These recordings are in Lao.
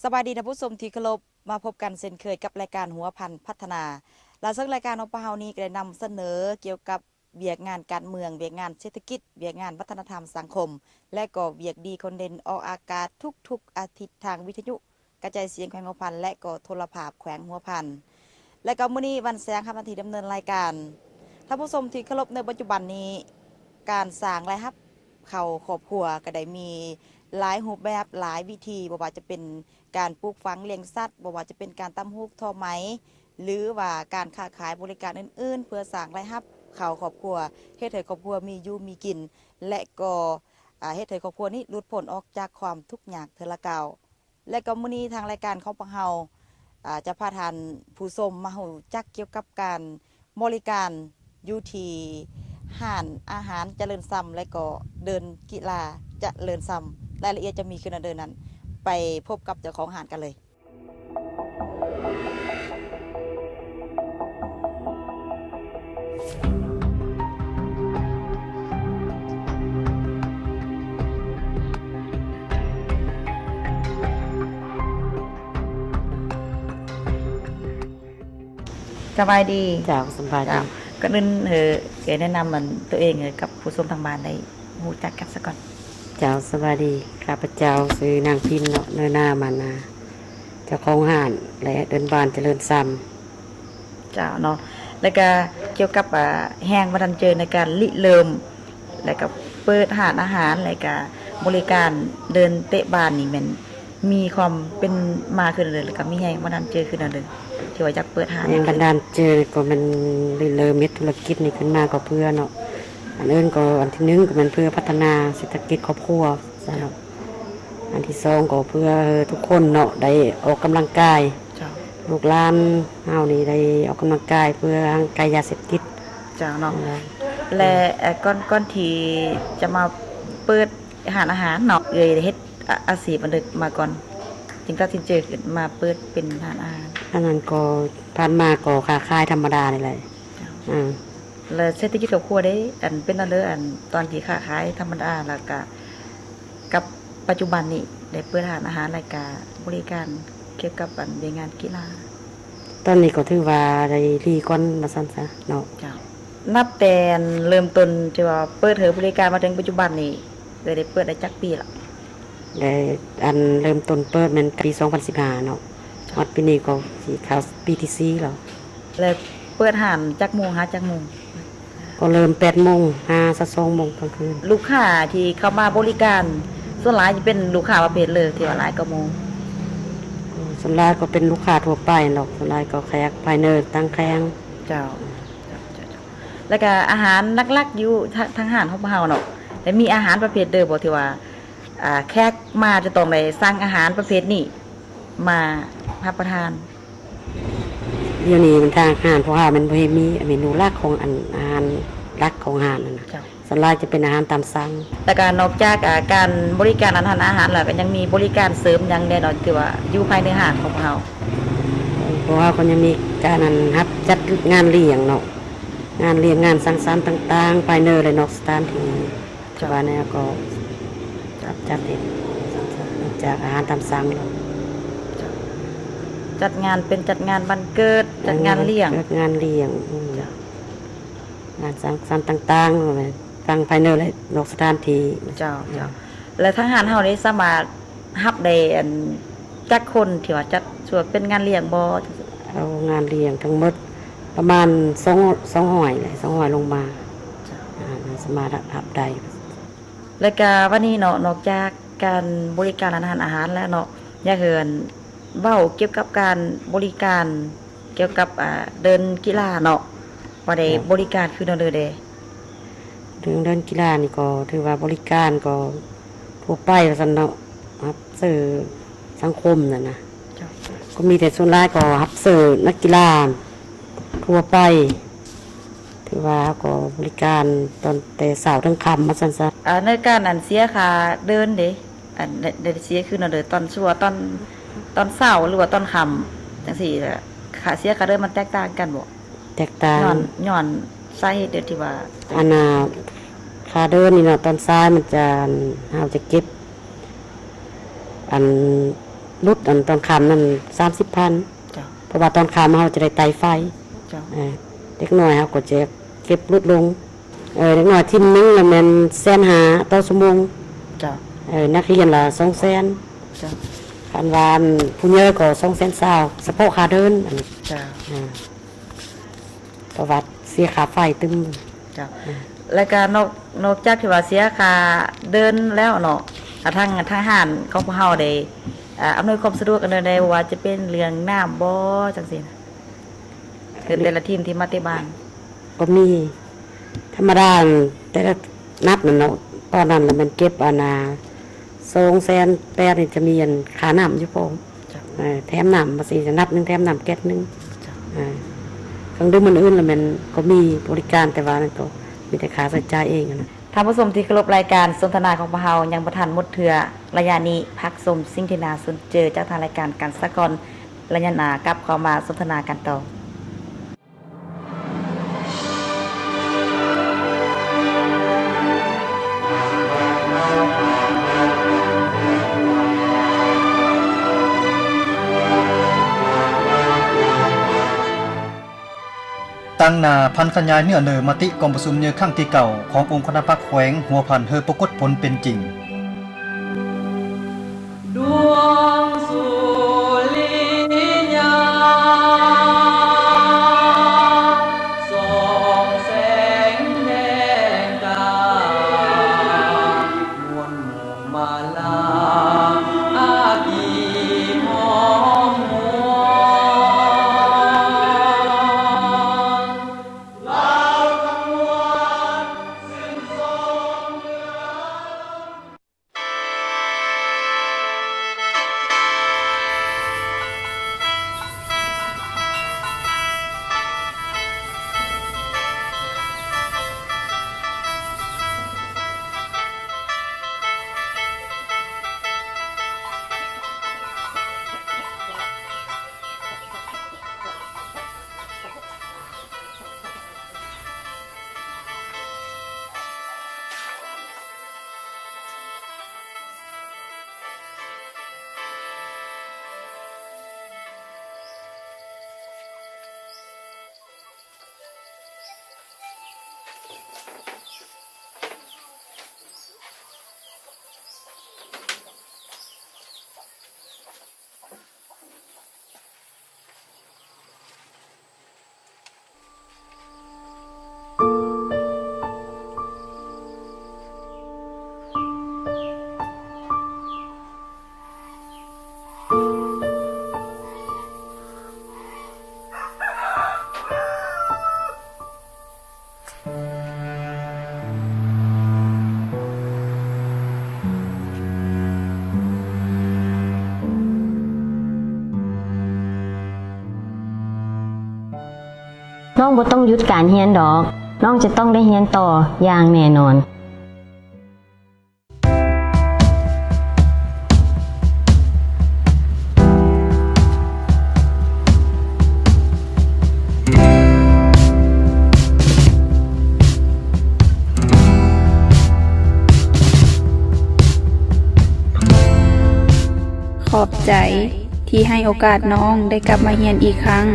ສະບາຍດີທ່ານຜູ້ຊົມທີ່ເຄົາລົບ, ມາພົບກັນເຊັ່ນເຄີຍກັບລາຍການຫົວພັນພັດທະນາ ແລະ ເຊິ່ງລາຍການຂອງພວກເຮົານີ້ກໍໄດ້ນຳສະເໜີກ່ຽວກັບວຽກງານການເມືອງ, ວຽກງານເສດຖະກິດ, ວຽກງານວັດທະນະທຳສັງຄົມ ແລະ ກໍວຽກດີຄົນເດັ່ນ ອອກອາກາດທຸກໆອາທິດທາງວິທະຍຸ ກະຈາຍສຽງແຂວງຫົວພັນ ແລະ ກໍໂທລະພາບແຂວງຫົວພັນ ແລະ ກໍມື້ນີ້ວັນແສງຮັບໜ້າທີ່ດຳເນີນລາຍການ. ທ່ານຜູ້ຊົມທີ່ເຄົາລົບ, ໃນປັດຈຸບັນນີ້ ການສ້າງລາຍຮັບເຂົ້າຄອບຄົວກໍໄດ້ມີຫຼາຍຮູບແບບ, ຫຼາຍວິທີ, ບໍ່ວ່າຈະເປັນການປູກຝັງລ້ຽງສັດ, ບໍ່ວ່າຈະເປັນການຕ່ຳຫູກທໍໄໝ ຫຼືວ່າການຄ້າຂາຍບໍລິການອື່ນໆ ເພື່ອສ້າງລາຍຮັບເຂົ້າຄອບຄົວ, ເຮັດໃຫ້ຄອບຄົວມີຢູ່ມີກິນ ແລະ ກໍ ອາ ເຮັດໃຫ້ຄອບຄົວນີ້ຫຼຸດພົ້ນອອກຈາກຄວາມທຸກຍາກເທື່ອລະກ້າວ. ແລະ ກໍມື້ນີ້ທາງລາຍການຂອງພວກເຮົາ ອາ ຈະພາທ່ານຜູ້ຊົມມາຮູ້ຈັກກ່ຽວກັບການບໍລິການຢູ່ທີ່ຮ້ານອາຫານຈະເລີນຊຳ ແລະ ກໍເດີ່ນກິລາຈະເລີນຊຳ. ລາຍລະອຽດຈະມີຄືແນວໃດນັ້ນ ໄປພົບກັບເຈົ້າຂອງຮ້ານກັນເລີຍ. ສະບາຍດີ ເຈົ້າ. ສະບາຍດີ ເຈົ້າ. ກ່ອນອື່ນ ເອີ ແນະນຳອັນຕົວເອງໃຫ້ກັບຜູ້ຊົມທາງບ້ານໄດ້ຮູ້ຈັກກັນສາກ່ອນ. ເຈົ້າ ສະບາຍດີ ຂ້າພະເຈົ້າຊື່ນາງພິນເນາະ ເນີນາມານາ ເຈົ້າຂອງຮ້ານ ແລະ ເດີ່ນບ້ານຈະເລີນຊຳ. ເຈົ້າເນາະ ແລ້ວກະກ່ຽວກັບ ອາ ແຮງບັນດານໃຈໃນການລິເລີ່ມ ແລ້ວກະເປີດຮ້ານອາຫານ ແລ້ວກະບໍລິການເດີ່ນເຕະບານນີ້ ແມ່ນມີຄວາມເປັນມາຄືແນວໃດ ແລ້ວກະມີແຮງບັນດານໃຈຄືແນວໃດ ທີ່ວ່າຢາກເປີດຮ້ານ? ແຮງບັນດານໃຈກໍແມ່ນລິເລີ່ມເຮັດທຸລະກິດນີ້ຂຶ້ນມາກໍເພື່ອເນາະ ອັນອື່ນກໍ ອັນທີໜຶ່ງກໍແມ່ນເພື່ອພັດທະນາເສດຖະກິດຄອບຄົວຊະເນາະ. ອັນທີສອງກໍເພື່ອໃຫ້ທຸກຄົນເນາະໄດ້ອອກກຳລັງກາຍ. ເຈົ້າ. ລູກຫຼານເຮົານີ້ໄດ້ອອກກຳລັງກາຍເພື່ອຫ່າງໄກຢາເສບຕິດ. ເຈົ້າເນາະ. ແລະ ເອີ ກ່ອນ ກ່ອນທີ່ຈະມາເປີດຮ້ານອາຫານເນາະ ເອື້ອຍໄດ້ເຮັດອາ ອາຊີບອັນໃດມາກ່ອນ ຈຶ່ງຕັດສິນໃຈຂຶ້ນມາເປີດເປັນຮ້ານອາຫານ? ອັນນັ້ນກໍຜ່ານມາກໍຄ້າຂາຍທຳມະດານີ້ແຫຼະ. ເຈົ້າ. ອືມ. ແລ້ວເສດຖະກິດຄອບຄົວເດ ອັນເປັນແນວໃດ ອັນຕອນທີ່ຄ້າຂາຍທຳມະດາ ແລ້ວກະກັບປັດຈຸບັນນີ້ໄດ້ເປີດຮ້ານອາຫານ ແລ້ວກະບໍລິການກ່ຽວກັບອັນວຽກງານກິລາ? ຕອນນີ້ກໍຖືວ່າໄດ້ດີກ່ອນວ່າຊັ້ນຊະເນາະ. ເຈົ້າ. ນັບແຕ່ເລີ່ມຕົ້ນທີ່ວ່າເປີດໃຫ້ບໍລິການມາເຖິງປັດຈຸບັນນີ້ ເອື້ອຍໄດ້ເປີດໄດ້ຈັກປີລະ? ໄດ້ ອັນເລີ່ມຕົ້ນເປີດແມ່ນປີສອງພັນສິບຫ້າເນາະ. ເຈົ້າ. ຮອດປີນີ້ກໍຊິເຂົ້າປີທີສີ່ແລ້ວ. ແລ້ວເປີດຮ້ານຈັກໂມງຫາຈັກໂມງ? ກໍເລີ່ມແປດໂມງຫາຊາວສອງໂມງກາງຄືນ. ລູກຄ້າທີ່ເຂົ້າມາບໍລິການ ສ່ວນຫຼາຍຈະເປັນລູກຄ້າປະເພດໃດ ທີ່ວ່າຫຼາຍກວ່າໝູ່? ສ່ວນຫຼາຍກໍເປັນລູກຄ້າທົ່ວໄປເນາະ, ສ່ວນຫຼາຍກໍແຂກພາຍເນີຕ່າງແຂວງ. ເຈົ້າ. ແລ້ວກະອາຫານຫຼັກໆຢູ່ທາງ ທາງຮ້ານຂອງພວກເຮົາເນາະ ແຕ່ມີອາຫານປະເພດໃດບໍ່ທີ່ວ່າ ອ່າ ແຂກມາຈະຕ້ອງໄດ້ສັ່ງອາຫານປະເພດນີ້ມາຮັບປະທານ? ດຽວນີ້ມັນທາງຮ້ານພວກເຮົາມັນບໍ່ເຫັນມີເມນູຫຼັກຂອງອັນ ອາຫານຫຼັກຂອງຮ້ານຫັ້ນນະ. ເຈົ້າ. ສ່ວນຫຼາຍຈະເປັນອາຫານຕາມສັ່ງ. ແລ້ວກະນອກຈາກ ອາ ການບໍລິການອາຫານ ອາຫານແລ້ວ ກະຍັງມີບໍລິການເສີມຫຍັງແດ່ເນາະ ທີ່ວ່າຢູ່ພາຍໃນຮ້ານຂອງພວກເຮົາ? ພວກເຮົາກໍຍັງມີການ ອັນ ຮັບຈັດງານລ້ຽງເນາະ, ງານລ້ຽງ ງານສັງສັນຕ່າງໆ ພາຍໃນ ແລະ ນອກສະຖານທີ່. ເຈົ້າ. ວ່າແນວກໍຈັດ ຈັດເຮັດ ນອກຈາກອາຫານຕາມສັ່ງແລ້ວ. ເຈົ້າ. ຈັດງານ ເປັນຈັດງານວັນເກີດ ຈັດງານລ້ຽງ. ງານວັນເກີດ ງານລ້ຽງ. ອືມ. ເຈົ້າ. ງານສັງສັນຕ່າງໆ ທັງພາຍໃນ ແລະ ນອກສະຖານທີ່. ເຈົ້າ. ເຈົ້າ. ແລະ ທາງຮ້ານເຮົານີ້ສາມາດຮັບໄດ້ ອັນ ຈັກຄົນທີ່ວ່າຈັດ ສ່ວນເປັນງານລ້ຽງບໍ່? ເອົາງານລ້ຽງທັງໝົດປະມານສອງ ສອງຮ້ອຍແຫຼະ ສອງຮ້ອຍລົງມາ. ເຈົ້າ. ອາ ສາມາດຮັບໄດ້. ແລ້ວກະວັນນີ້ເນາະ ນອກຈາກການບໍລິການຮ້ານອາຫານແລ້ວເນາະ ຢາກເອີ້ນເວົ້າກ່ຽວກັບການບໍລິການ ກ່ຽວກັບ ອາ ເດີ່ນກິລາເນາະ ວ່າໄດ້ ເຈົ້າ ບໍລິການຄືແນວໃດແດ່? ເລື່ອງເດີ່ນກິລານີ້ກໍຖືວ່າບໍລິການກໍທົ່ວໄປວ່າຊັ້ນເນາະ ຮັບເຊີສັງຄົມນັ້ນນະ. ເຈົ້າ. ກໍມີແຕ່ສ່ວນຫຼາຍກໍຮັບເຊີນັກກິລາທົ່ວໄປ. ຖືວ່າເຮົາກໍບໍລິການຕັ້ງແຕ່ເຊົ້າເຖິງຄ່ຳວ່າຊັ້ນຊະ. ອາ ໃນການ ອັນ ເສຍຄ່າເດີ່ນເດ ອັນ ໄດ້ ໄດ້ເສຍຄືນເດີ ຕອນຊົ່ວ ຕອນ ຕອນເຊົ້າ ຫຼືວ່າຕອນຄ່ຳຈັ່ງຊີ້ ຄ່າເສຍຄ່າເດີ່ນມັນແຕກຕ່າງກັນບໍ່? ແຕກຕ່າງ. ຍ້ອນ ຍ້ອນສາເຫດໃດທີ່ວ່າ ອັນນ່າ ຄ່າເດີ່ນນີ້ເນາະ ຕອນສາຍມັນຈະ ເຮົາຈະເກັບ ອັນ ຫຼຸດອັນຕອນຄ່ຳນັ້ນສາມສິບພັນ. ເຈົ້າ. ເພາະວ່າຕອນຄ່ຳເຮົາຈະໄດ້ໄຕ່ໄຟ. ເຈົ້າ. ເອີ ເດັກນ້ອຍເຮົາກໍຈະເກັບຫຼຸດລົງ. ເອີ ເດັກນ້ອຍທີມໜຶ່ງລະແມ່ນແສນຫ້າຕໍ່ຊົ່ວໂມງ. ເຈົ້າ. ເອີ ນັກຮຽນລະສອງແສນ. ເຈົ້າ. ຄັນວ່າອັນຜູ້ໃຫຍ່ກໍສອງແສນຊາວ ສະເພາະຄ່າເດີນ. ເຈົ້າ. ເອີ ເພາະວ່າເສຍຄ່າໄຟຕື່ມ. ເຈົ້າ. ແລ້ວກະນອກ ນອກຈາກທີ່ວ່າເສຍຄ່າເດີນແລ້ວເນາະ ອາ ທາງ ທາງຮ້ານຂອງພວກເຮົາໄດ້ ອາ ອຳນວຍຄວາມສະດວກກັນແນວໃດ ບໍ່ວ່າຈະເປັນເລື່ອງນ້ຳບໍ່ ຈັ່ງຊີ້ນະ ຄືແຕ່ລະທີມທີ່ມາແຕ່ບ້ານ? ກໍມີ ທຳມະດາ ແຕ່ລະນັດນັ້ນເນາະ ຕອນນັ້ນລະແມ່ນເກັບອັນນ່າ ສອງແສນແປດນີ້ຈະມີອັນຄ່ານ້ຳຢູ່ພ້ອມ. ເຈົ້າ. ເອີ ແຖມນ້ຳວ່າຊີ້ ນັດໜຶ່ງແຖມນ້ຳແກັດໜຶ່ງ. ເຈົ້າ. ເອີ ເຄື່ອງດື່ມອື່ນໆລະແມ່ນກໍມີບໍລິການ ແຕ່ວ່ານັ້ນກໍມີແຕ່ຄ່າໃຊ້ຈ່າຍເອງຫັ້ນນະ. ທ່ານຜູ້ຊົມທີ່ເຄົາລົບ, ລາຍການສົນທະນາຂອງພວກເຮົາຍັງບໍ່ທັນໝົດເທື່ອ. ໄລຍະນີ້ພັກຊົມສິ່ງທີ່ໜ້າສົນໃຈຈາກທາງລາຍການກັນສາກ່ອນ. ໄລຍະໜ້າກັບເຂົ້າມາສົນທະນາກັນຕໍ່. ຕັ້ງໜ້າຜັນຂະຫຍາຍເນື້ອເນີມະຕິກອງປະຊຸມໃຫຍ່ຄັ້ງທີເກົ້າຂອງອົງຄະນະພັກແຂວງຫົວພັນໃຫ້ປາກົດຜົນເປັນຈິງ. ດວງສຸລິຍາ ສ່ອງແສງແດງກາ ມວນໝູ່ມາລາ ອາກີຫອມຫວນ ລາວທັງມວນຊື່ນຊົມເຫຼືອ ນ້ອງບໍ່ຕ້ອງຢຸດການຮຽນດອກ, ນ້ອງຈະຕ້ອງໄດ້ຮຽນຕໍ່ຢ່າງແນ່ນອນ. ຂອບໃຈທີ່ໃຫ້ໂອກາດນ້ອງໄດ້ກັບມາຮຽນອີກຄັ້ງ.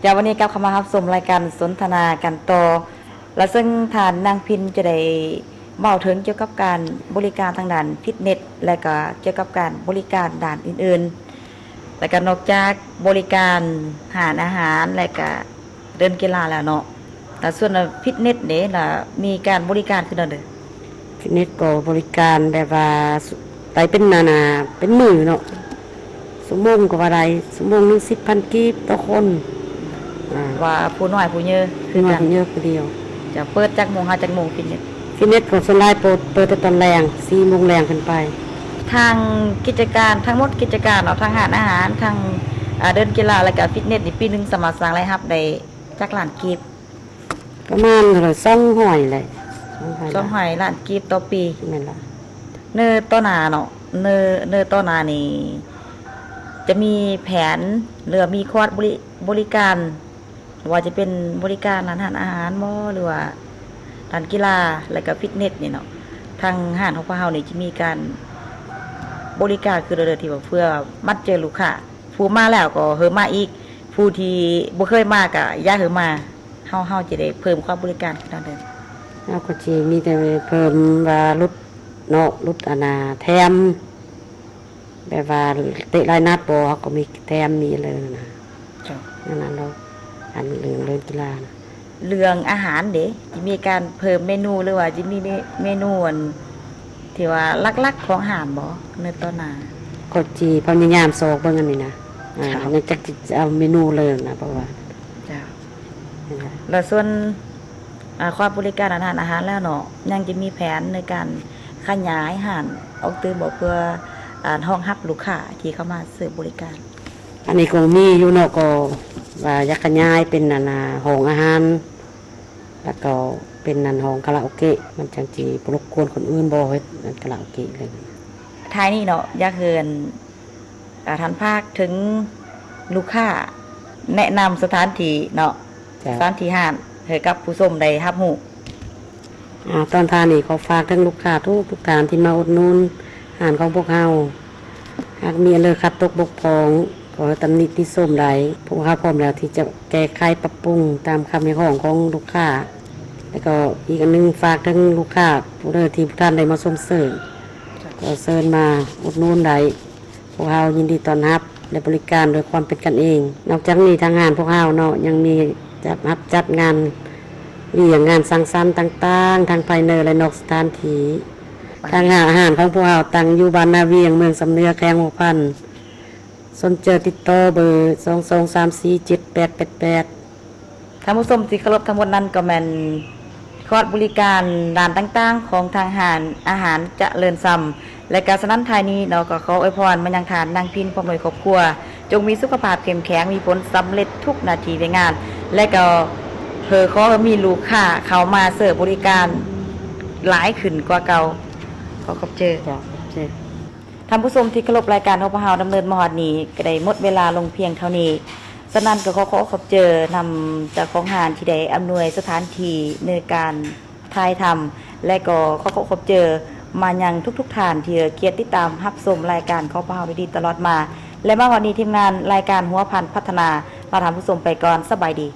ເຈົ້າ, ວັນນີ້ກັບເຂົ້າມາຮັບຊົມລາຍການສົນທະນາກັນຕໍ່ ແລະ ເຊິ່ງທ່ານນາງພິນຈະໄດ້ເວົ້າເຖິງກ່ຽວກັບການບໍລິການທາງດ້ານຟິດເນັດ ແລະ ກໍກ່ຽວກັບການບໍລິການດ້ານອື່ນໆ ແລະ ກໍນອກຈາກບໍລິການຮ້ານອາຫານ ແລະ ກໍ ເດີ່ນກິລາແລ້ວເນາະ ແລ້ວສ່ວນ ອາ ຟິດເນັດເດ ລະມີການບໍລິການຄືແນວໃດ? ຟິດເນັດກໍບໍລິການແບບວ່າ ໄປເປັນ ອັນນ່າ ເປັນມື້ເນາະ ຊົ່ວໂມງກໍວ່າໄດ້ ຊົ່ວໂມງໜຶ່ງສິບພັນກີບຕໍ່ຄົນ ອາ ວ່າຜູ້ນ້ອຍຜູ້ເຍີຄືກັນ ຜູ້ນ້ອຍຜູ້ເຍີຜູ້ດຽວ. ຈະເປີດຈັກໂມງຫາຈັກໂມງຟິດເນັດ? ຟິດເນັດກໍສ່ວນຫຼາຍເປີດ ເປີດແຕ່ຕອນແລງ ສີ່ໂມງແລງຂຶ້ນໄປ. ທາງກິດຈະການ ທັງໝົດກິດຈະການເນາະ ທັງຮ້ານອາຫານ ທັງ ອ່າ ເດີ່ນກິລາ ແລະກະຟິດເນັດນີ້ ປີໜຶ່ງສາມາດສ້າງລາຍຮັບໄດ້ຈັກລ້ານກີບ? ປະມານເທົ່າໃດ ສອງຮ້ອຍແຫຼະ ສອງຮ້ອຍລ້ານ ສອງຮ້ອຍລ້ານກີບຕໍ່ປີ. ແມ່ນລະ. ໃນຕໍ່ໜ້າເນາະ ໃນ ໃນຕໍ່ໜ້ານີ້ ຈະມີແຜນ ຫຼືວ່າມີຄອດບໍລິ ບໍລິການ ບໍ່ວ່າຈະເປັນບໍລິການຮ້ານອາຫານ ອາຫານບໍ ຫຼືວ່າຮ້ານກິລາ ແລະກະຟິດເນັດນີ້ເນາະ ທາງຮ້ານຂອງພວກເຮົານີ້ຈະມີການບໍລິການຄືເດີ ທີ່ວ່າເພື່ອມັດໃຈລູກຄ້າ ຜູ້ມາແລ້ວກໍໃຫ້ມາອີກ ຜູ້ທີ່ບໍ່ເຄີຍມາກໍຢ່າໃຫ້ມາ. ເຮົາ ເຮົາຈະໄດ້ເພີ່ມຄວາມບໍລິການເທົ່ານັ້ນເດີ. ເຮົາກໍຊິມີແຕ່ເພີ່ມວ່າຫຼຸດເນາະ ຫຼຸດອັນນ່າ ແຖມ ແບບວ່າເຕະລາຍນັດບໍ ເຮົາກໍມີແຖມ ມີເລີຍນະ. ເຈົ້າ. ນັ້ນລະເນາະ ອັນເລື່ອງ ເລື່ອງກິລານະ. ເລື່ອງອາຫານເດ ຈະມີການເພີ່ມເມນູ ຫຼືວ່າຈະມີເມ ເມນູອັນ ທີ່ວ່າຫຼັກໆຂອງຮ້ານບໍ ໃນຕໍ່ໜ້າ? ກໍຊິພະຍາຍາມຊອກເບິ່ງອັນນີ້ນະ. ອ່າ ເຈົ້າ. ຍັງຈັກຊິເອົາເມນູເລີຍນະ ເພາະວ່າ ເຈົ້າ. ແລ້ວສ່ວນ ອ່າ ຄວາມບໍລິການຮ້ານອາຫານແລ້ວເນາະ ຍັງຈະມີແຜນໃນການຂະຫຍາຍຮ້ານອອກຕື່ມບໍ ເພື່ອ ອ່າ ຮອງຮັບລູກຄ້າທີ່ເຂົ້າມາຊື້ບໍລິການ? ອັນນີ້ກໍມີຢູ່ເນາະ ກໍວ່າຢາກຂະຫຍາຍເປັນອັນນ່າ ຫ້ອງອາຫານ ແລ້ວກໍເປັນອັນຫ້ອງຄາຣາໂອເກະ ມັນຈັ່ງຊິບໍ່ລົບກວນຄົນອື່ນ ບໍ່ເຮັດອັນຄາຣາໂອເກະເລີຍ. ທ້າຍນີ້ເນາະ ຢາກເຊີນ ອ່າ ທ່ານຝາກເຖິງລູກຄ້າ ແນະນຳສະຖານທີ່ເນາະ ເຈົ້າ. ສະຖານທີ່ຮ້ານໃຫ້ກັບຜູ້ຊົມໄດ້ຮັບຮູ້. ອ່າ ຕອນທ້າຍນີ້ຂໍຝາກເຖິງລູກຄ້າທຸກໆທ່ານທີ່ມາອຸດໜູນຮ້ານຂອງພວກເຮົາ. ຫາກມີອັນໃດຂັດຕົກບົກຜ່ອງ ກໍໃຫ້ຕຳໜິຕິຊົມໄດ້. ພວກເຮົາພ້ອມແລ້ວທີ່ຈະແກ້ໄຂປັບປຸງຕາມຄຳຮຽກຮ້ອງຂອງລູກຄ້າ. ແລ້ວກໍອີກອັນໜຶ່ງ ຝາກເຖິງລູກຄ້າຜູ້ໃດທີ່ບໍ່ທັນໄດ້ມາຊົມເຊີຍ ກໍເຊີນມາອຸດໜູນໄດ້. ພວກເຮົາຍິນດີຕ້ອນຮັບ ແລະ ບໍລິການດ້ວຍຄວາມເປັນກັນເອງ. ນອກຈາກນີ້ທາງຮ້ານພວກເຮົາເນາະ ຍັງມີຈັດ ຮັບຈັດງານລ້ຽງ ງານສັງສັນຕ່າງໆ ທັງພາຍໃນ ແລະ ນອກສະຖານທີ່. ທາງຮ້ານອາຫານຂອງພວກເຮົາຕັ້ງຢູ່ບ້ານນາວຽງ ເມືອງຊຳເໜືອ ແຂວງຫົວພັນ. ສົນໃຈຕິດຕໍ່ເບີ ສອງສອງສາມສີ່ເຈັດແປດແປດແປດ. ທ່ານຜູ້ຊົມທີ່ເຄົາລົບ, ທັງໝົດນັ້ນກໍແມ່ນຄອດບໍລິການຮ້ານຕ່າງໆຂອງທາງຮ້ານອາຫານຈະເລີນຊຳ ແລະ ກະສະນັ້ນທ້າຍນີ້ເນາະ ກໍຂໍອວຍພອນມາຍັງທ່ານນາງພິນ ພ້ອມດ້ວຍຄອບຄົວ ຈົ່ງມີສຸຂະພາບເຂັ້ມແຂງ, ມີຜົນສຳເລັດທຸກໜ້າທີ່ວຽກງານ ແລະ ກໍເພື່ອຂໍໃຫ້ມີລູກຄ້າເຂົ້າມາເຊີບໍລິການຫຼາຍຂຶ້ນກວ່າເກົ່າ. ຂໍຂອບໃຈ. ເຈົ້າ ຂອບໃຈ. ທ່ານຜູ້ຊົມທີ່ເຄົາລົບ, ລາຍການຂອງພວກເຮົາດຳເນີນມາຮອດນີ້ກໍໄດ້ໝົດເວລາລົງພຽງເທົ່ານີ້. ສະນັ້ນກໍຂໍຂອບໃຈນຳເຈົ້າຂອງຮ້ານທີ່ໄດ້ອຳນວຍສະຖານທີ່ໃນການຖ່າຍທຳ ແລະ ກໍຂໍຂອບໃຈມາຍັງທຸກໆທ່ານທີ່ໃຫ້ກຽດຕິດຕາມຮັບຊົມລາຍການຂອງພວກເຮົາໂດຍດີຕະຫຼອດມາ. ແລະ ມາຮອດນີ້ທີມງານລາຍການຫົວພັນພັດທະນາລາທ່ານຜູ້ຊົມໄປກ່ອນ. ສະບາຍດີ.